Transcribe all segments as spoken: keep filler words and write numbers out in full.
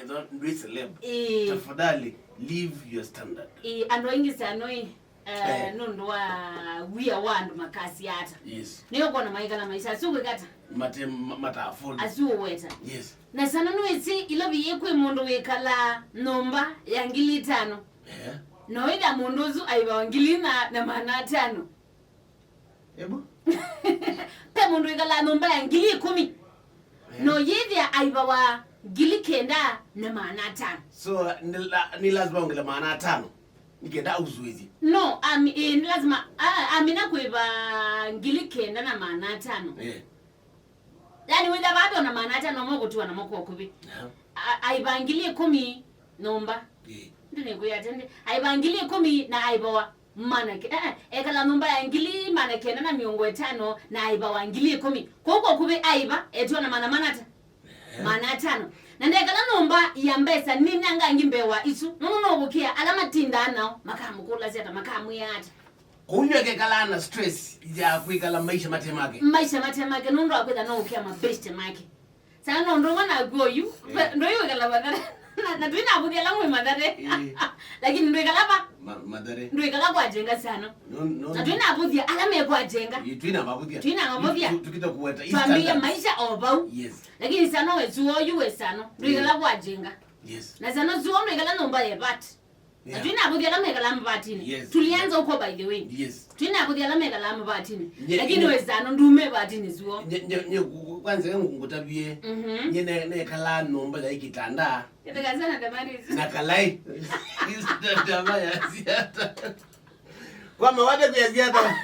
Ndwĩ celeb. Ĩĩ. Tafadhali, leave your standard. Ĩĩ, andũ aingĩ sana ĩ, eh, Eh. nũndũ wa wia wa andũ makasya ata. Yes. Nĩyo kuona maikala maisha asu kwĩkata. Mate, ma-, mata afford. Asu ũweta. Yes. Na sana nĩwĩsĩ ila viĩ kwĩ mũndũ wĩkalaa nyũmba ya ngili itano. Eh. Na wĩthĩa mũndũ ũsu aivawa ngili na, na maana atano. Ebu? Pe mũndũ wĩkalaa nyũmba ya ngili ikũmi. Eh. No yĩthĩa aivawa ngili kenda na maana atano. So, ni la-, ni lazima ongele maana atano. Nikenda uzuizi. No, ami, eh, ni lazima, ah, amina kuiva ngili kenda na maana atano. Eh. Yani, wĩthĩa vave ona maana atano mo kutiwa namo kwa kuvi. Yeah. A-, aiva ngili ikũmi nyũmba. Eh. Ndi nikuya tende. Aiva ngili ikũmi na aivawa. Mana ke-, eh, eh, ekala nyũmba ya ngili mana kenda na mĩongo ĩtano na aivawa ngili ikũmi. Kwoou kwa kuvi aiva, etiwa na mana manata? Eh. Mana atano. Na ndekala nyũmba ya mbesa nini angangi mbee wa isu. Nũndũ no ũkĩa ala matindaa nao, makamũkũlasya ata, makamwĩa ata. Kwoou nĩwe kekalaa na stress ya kwĩkala maisha mate make. Maisha mate make, nũndũ wa kwĩtha no ũkĩa mabeshte make. Sana no ndũma naku oyu, eh, ndũiwĩkala Mathare. Na, na twĩnavũthya ala mwĩ Mathare. Eh. Lakini ndwĩkala va? Ma-, Mathare. Ndwĩkala kwa Jenga sana. No, no, na no. Twĩnavũthya ala me kwa Jenga. Ĩ, twĩnavavũthya. Twĩnavavũthya. Tu-, tukita kuweta East Twambĩie standards. Maisha o vau. Yes. Lakini sana wesu oyu we sana. Ndwĩkala, eh, kwa Jenga. Yes. Na sana zuo ndwĩkala nyũmba ya vat. Na, yeah, twĩnavũthya ala mekalaa mavatini. Yes. Tulianza huko, by the way. Yes. Twĩnavũthya ala mekalaa mavatini. Nye-, lakini nye- wesano ndume vatini zuo. Nye, nye, nye, kwanza ngu-, ngutavie. Mhm. Nye ne, nekalaa nyũmba ya ikitanda. Kĩtaka sana Damaris. Na kalai. Ndama ya siata. Kwa mawathe kuya siata.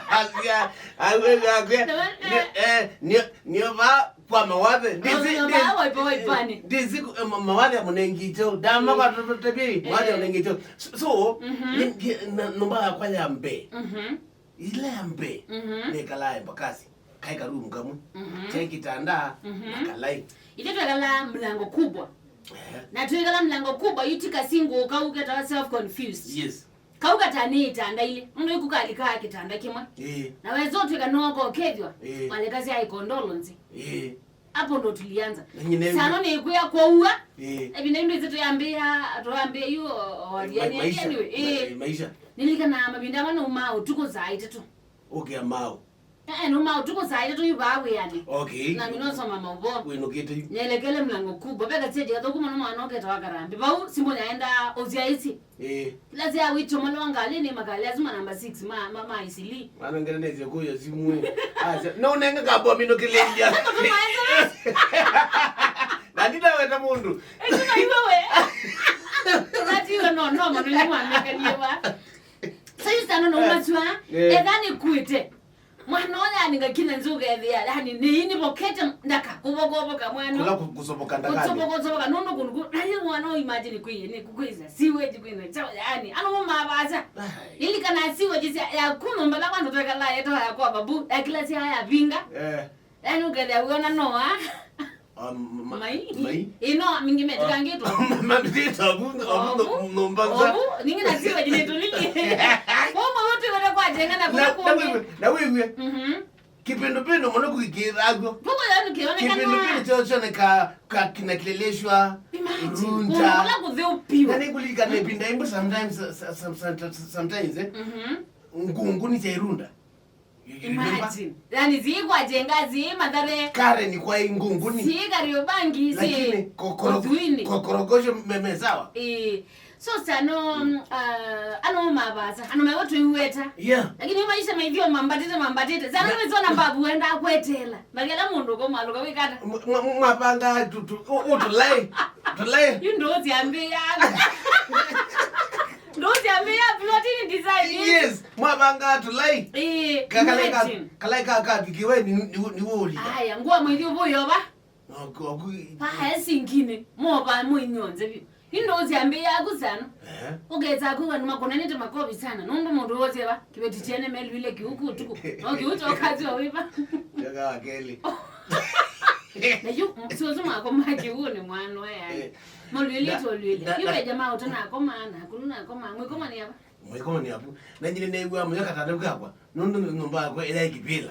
Asia, awe, awe. Damaris. Nye, eh, nye, nye va Kwa mawathe. Ndisi, ndisi, ndisi, eh, ma-, mawathe ya mũnengi kyo. Ndama kwa tũtũtebi, mawathe ya mũnengi kyo. So, so, mhm, ni, ni, na, nyũmba yakwa ya mbee. Mhm. Ila ya mbee. Mhm. Nĩkalaa embakasi. Kai ka room kamwe. Mhm. Ke kitanda, mhm, na kalai. Ithe twekala mlango kubwa. Eh. Na twekala mlango kubwa, yutika singo ukauke tawa self confused. Yes. Kau katanĩĩte anda ilĩ, nũndũ ĩku kalikaa kĩtanda kĩmwe. Ĩĩ. Na weza ũtwĩka nĩwoka ũkethwa, ĩĩ, walekasya ikondolo nzĩ. Ĩĩ. Hapo ndo tulianza. Na nyine sano nĩkwĩa kwaua. Ĩĩ. Evinda ĩndũ ĩsĩ tũyambĩĩa, tũyambĩĩa yu o, o, ma-, yani, maisha, anyway, ĩĩ, ma-, maisha. Nĩlikanaa mavinda amwe naumaa ũtukũ saa itatũ. Ũkĩa maũ. Eh, eh, numa ũtukũ saa itatũ yu vaa wĩanĩ. Okay. Na mimi nosoma maũvoo. Wĩnũkĩte yu. Nelekele mlango kubwa. Veka stage kathuku mũno mwana ũketa wa karambi. Vau simũ yaenda ũsyaĩsye. Eh. Kila sya wĩtyo maloa ngalĩnĩ makalĩ asu ma namba six ma, ma, ma isili. Mwana ngene nĩsye kũya simũ. Asya, no nenge kabo mino kilendia. Na ndinaweta mũndũ. Ĩsu no iwe we. Ati iwe no, no, mwana nĩ mwana kaliwa. Sasa yu sana no, eh, umaswa. Eh. Ethani kuite. Mwana ũyũ yani ngakinya nzũkethĩa, yani, nĩinĩvokete ndaka, kũvokovoka mwana. Kũla kũ-, kũsovoka ndakani. Kũsovoka, kũsovoka, nũndũ kũndũ kũ-, na yĩ mwana ũyũ imagine kwĩ, nĩ kũkwĩsa, sewage kwĩna, cha-, yani, ano mavasa. Ai. Ilikana sewage sya, ya kuma mbala kwanza twekala, yeto ya kwa babu, ya kila sya ya vinga. Eh. Yani, ũkethĩa wĩona noa. Um, ma-, mai? Mai? Ĩno, mingi metikangĩtwa. Mambĩtĩtwa avu, avu, ovu, nyũmba nza. Ovu, ningi na sewage nĩtũlili. Kwa ũmwe ũtwĩweta kwa Jenga na kũla kũngĩ. Na wĩw'e, na wĩw'e. Mhm. Kĩpindupindu mũno kũkĩkĩĩthagw'o. Kũkũ yani kĩonekana. Kĩpindupindu kyo kyoneka ka kĩna kileleshwa. Imagine. Runta. Kũla kũtheu piũ. Na nĩkũlilikana ĩvinda ĩmwe sometimes, so-, so-, some-, sometimes, eh? Mhm. Ngunguni sya irunda. You, you remember? Imagine. Yani, zii kwa Jenga, zii Mathare. Karen kwa Ingunguni. Zii Kariobangi, zii. Lakini kokoro-, Uthuini. Kokorogosho meme sawa. Eh. So, sano, mm, uh, ano mavasa, ano mewa tuiweta. Yeah. Lakini maisha maithio mambatite, mambatite. Sana na-, mezona mbabu wenda kwetela. Magela mundu ko mwaluka wikata. M-, m-, mwapanga tu, tu, u-, u-, tulai. Tulai. Yu ndo ziambia. Ndo ziambia, plotini design. Yes. Mwavanga tũlai. Ĩĩ, ka-, kalai ka-, imagine. Kalai ka kavikiwe ni, ni, ni wũlika. Aya, ngua mwĩthi ũvũyova. Oku, oku. Paya singine, mova mũinyonthe vyu. Indo ũsyambĩ yaku sana. Eh. Ũkesa kwĩwa nĩmakũnanĩte makovi sana. Nũndũ mũndũ wose va, kĩveti kyene melwile kĩu kũtukũ. No kĩu kyokaziwa wĩva. Kyoka wa kelĩ. Na yu, siusu makoma kĩu nĩ mwana yani. Eh. Molwĩlĩte olwĩle. Na, na, yu na veja maũta nakoma, nakulu nakoma. Mwĩkoma nĩ ava? Mwĩkoma nĩ avu. Na nyie nĩnew'aa mũyo katanĩ kakwa, nũndũ nyũmba yakwa ĩyaĩ kĩvĩla.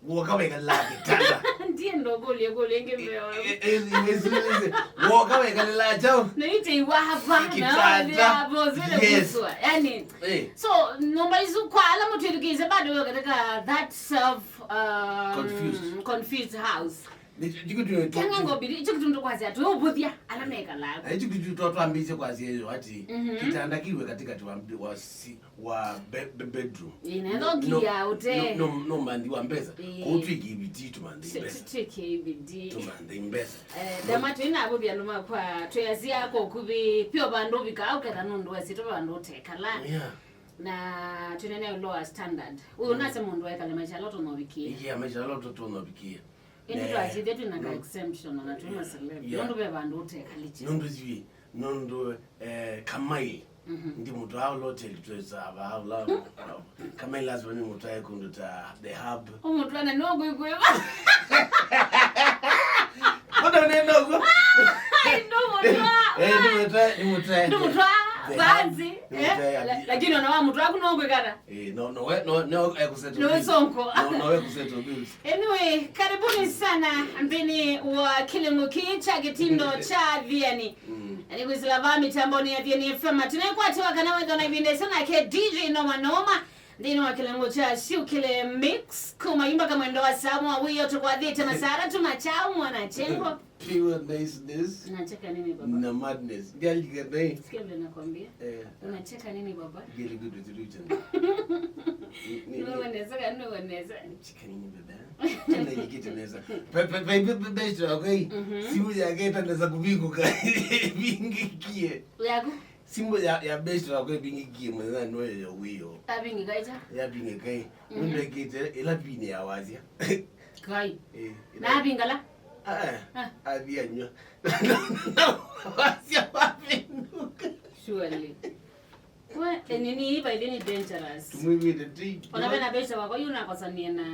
Guoka wĩkalaa kĩtanda. Tiendo kũlye kũlye ĩngĩ mbeo. Eh, eh, eh, eh, eh, eh, woka wekalĩla chao. Na ite iwa hapa, na kitanda. Ave hapa, zile. Yes. Kuswa. Yani, eh. So, nyũmba isu kwa ala mũtwĩthukĩĩsye bado wĩ katika that self, um, confused. Confused house. Ni, ni kitu ni. Kanga ngobiri, icho kitu ndo kwasya, tu ũvũthya, ala mekalaa. Na icho kitu twa-, twambĩĩsye kwasya yo ati, mhm, kitanda kiwe katikati wa, wa si-, wa be-, be-, bedroom. Ĩĩ, na no, ĩtho ngiya ũte. No, no, no manthi wa mbesa. Ĩĩ. Kũu twĩ kĩviti tũmanthe mbesa. Twĩ kĩviti. Tũmanthe mbesa. Eh, ndama twĩ na avũthi andũ makwa, twĩasya kwa ũkuvĩ, pio vandũ ũvika, ũketha nũndũ wasitũ vandũ ũtekala. Yeah. Na twĩnene lower standard. Ũyũ, mm, nase mũndũ ekale maisha ala ũtonovikie. Yeah, maisha ala ũtonovikie. Ĩndĩ, ne, twasithe twĩ na ka, no, exemption ona twĩ ma celeb. Yeah. Nũndũ ve vandũ ũtekalicha. Nũndũ zivĩ, nũndũ, eh, Kamai, mhm, ndi mũtwaa ũla hoteli twĩsaa vaa ũla. Kamai lazima nĩ mũtwae kũndũ ta The Hub. Ũmũtwana no kwĩkwĩva. Mbona ũnena ũguo? Ai, ndũmũtwaa. Eh, ndũmũtwae, ndũmũtwae. Ndũmũtwaa, the Hub, vanzi, eh, ndũmũtwae, la-, lakini ona wa mũtwaa kũno kwĩkana. Eh, no, no, we, no, no, eh, kusettle bills. No, sonko. No, no, we kusettle bills. Anyway, karibuni sana nthĩnĩ wa kĩlungu kĩĩ kya kĩtindo kya Athiani. Mm. Na nĩkwĩsĩla vaa mĩtambonĩ ya Athiani F M. Tũnekwatiwa kana wethwa na ĩvinda ĩsa nake D J Noma Noma. Nthĩnĩ wa kĩlungu kya Syũkĩle Mix, kuma yu mpaka mwendo wa saa ũmwe wa wĩoo tũkwathĩte masaa atatũ ma kyaũ mwana chengo. Pure niceness. Unacheka nini, baba? Na madness. Ndialika naye. Sikia vile nakwambia. Eh. Unacheka nini, baba? Ngeli good with you, Richard. Ni, ni, ni. Nĩwonesa, kana nĩwonesa. Cheka nini, baba? Tena ikite nesa. Pe, pe, pe, pe, pe, best wako hii. Mhm. Simu yake ĩtanesa kũvingũka. Vingĩkie. Yaku? Simu ya, ya best wako ĩvingĩkie mũthenya nũyo yo wĩoo. Avingĩka ĩkya? Yavingĩka ĩ. Mhm. Nũndũ ekĩte ĩla pini ya wasya. Kai. Eh, ĩla. Na avingala? Ah, ah, athi anywa. Wasya wavinduka. Surely. We, enini hii by the way ni dangerous. Tumwĩvĩte ti. Ona vena best wako yu nakosanie na,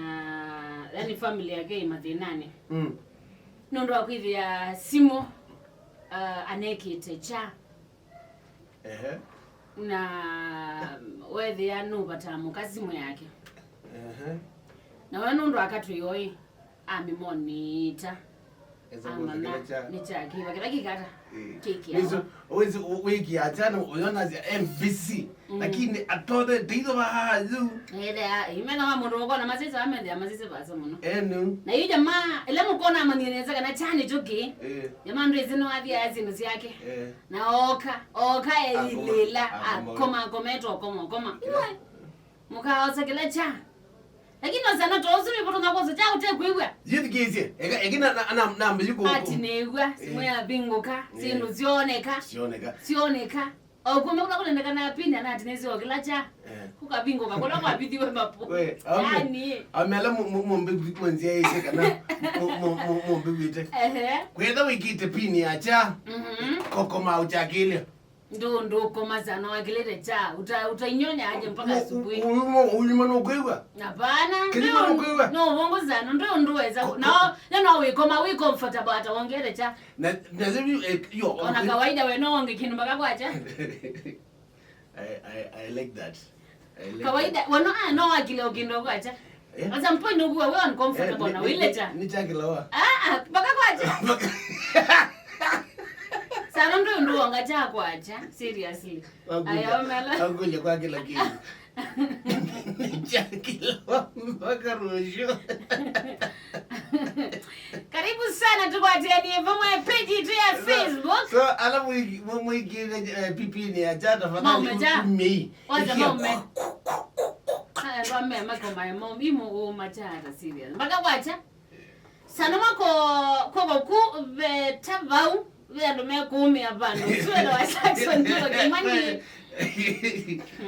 yani, family yake ĩ mathĩnanĩ. Mm. Nũndũ wa kwĩthĩa simu, uh, anekĩte kya. Ehe. Na wethĩa nũvataa mũka simũ yake. Ehe. Na we nũndũ akatwĩoi, amĩmonĩta. Esa amana kũsa kĩla kya. Nĩ kya kĩva kĩla kĩkata. Eh. Kĩkĩawa. Wĩsĩ, wĩsĩ, wĩkĩa kyana ũyonasya M V C. Mm. Lakini atothe teitho vaa yu. Ethĩa, imena wa mũndũ ũkona masese, amethĩa masese vasa mũno. Enu. Na yu jamaa, ĩla mũkona amanyie nesa kana kyana kyo kĩ. Eh. Jamaa ndwĩsĩ nĩwathia syĩndũ syake. Eh. Na oka, oka eilĩla, akoma, akoma, akomete, okoma, okoma. Kĩla. Iwe, mũkaosa kĩla kya. Lakini osana to ũsu nĩvo tũnakosa kya ũtekwĩw'a. Yĩthikĩĩsye. Eka, eki na, na, na, namba yuko. Atinĩw'a, simũ yavingũka, syĩndũ syoneka. Syoneka. Syoneka. Okwona kũla kũlendekana pini anatinĩsye o kĩla kya. Eh. Kũkavingũka kũla kwavithiwe mapu. We, ame-, yani. Ame ala mu-, mu-, mũmbĩw'ĩte kana mu-, mu-, mu-, mũmbĩw'ĩte. Ehe. Kwĩtha wĩkĩte pini ya kya. Mhm. Kokoma ũkyakĩlya. Ndũ, ndũkoma sana wakĩlĩte kya. Uta-, utainyonya aje mpaka asubuhi. U-, u-, unyuma, unyuma nũkwĩw'a? Hapana. Kĩnyuma nũkwĩw'a? No, no, uongo sana. Ndũ, ndũ weza. Ko-, no, ko-, no, no, wĩkoma, wĩ comfortable ata wongete kya. Na, na, eh, yo, ona okay. Kawaida we no wonge kĩndũ mpaka kwakya. I, I, I like that. I like kawaida, that. Wano, ah, no wakile o kĩndũ kwakya. Eh? At some point, no, we were uncomfortable. Eh, na ni, wile ni, cha. Ni cha kilawa. Ah, ah, mpaka kwakya. Mpaka. Sana ndo ndo wanga cha kwakya, seriously. Wakuja, aya, omela. Wakuja kwa kila kitu. Chakila mpaka rũciũ. Karibu sana, tũkwatĩanĩe vamwe page yetu ya Facebook. So, ala mwĩkĩte, eh, pipini ya cha, tafadhali. Maume cha. Umei. Wacha maume. Aya, kwa me makoma ya maume, imo uma cha hata serious. Mpaka kwacha. Sana mako, kwa ku, ve ta vau, ve andũ mekũũmĩa vandũ. Suela wa Saxon, ndio kimani.